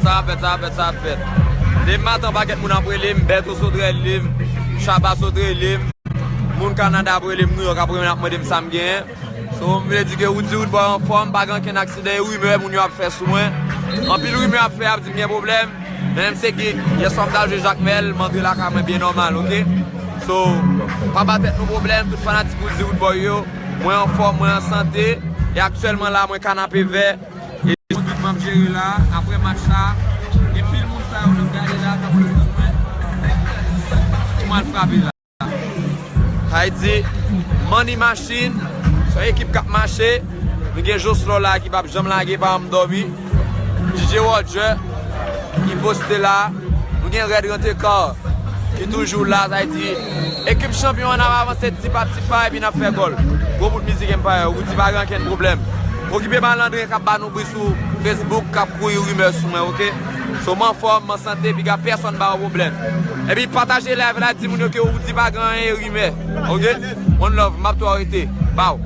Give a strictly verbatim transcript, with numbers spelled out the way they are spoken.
Sa ap fèt, sa ap fèt, sa ap fèt. Demen maten, yon pakèt moun ap rele m, Bèto sot rele m, Chaba sot rele m, moun Kanada ap rele m, Nouyòk ap rele m, ap mande m sa m genyen. So, m vle di ke Roody Roodboy anfòm, pa gen okenn aksidan, e rimè moun yo ap fè sou mwen. Anpil rimè ap fè, ap di m gen pwoblèm. Men m se Geek, yèswa m t al jwe Jakmèl, m antre lakay mwen byen nòmal, oke? So, pa ba tèt nou pwoblèm, tout fanatik Roody Roodboy yo, mwen anfòm, mwen an sante, e aktyèlman la, mwen Kanapevè, e yon bit m ap jere la, apre match sa, gen pil moun sa yo n ap gade la, k ap reponn mwen, pou m al frape la. Sa vle di, Money Machine, se yon ekip k ap mache. Nou gen Joslor la ki p ap janm lage pa m dòmi. D J Roger ki poste la. Nou gen Red Rantekar ki toujou la. Sa vle di, ekip chanpyon an ap avanse ti pa ti pa epi n ap fè gòl. Gwo bout mizik Empire, Roody pa gen okenn pwoblèm. Okipe malandren k ap ba nou bri sou Facebook, k ap kouri rimè sou mwen, oke? So, m anfòm, m an sante, piga pèsonn ba yo pwoblèm. Epi pataje live la, di moun yo ke Roody pa gen anyen rimè. Oke? One love, m ap tou arete. Baw.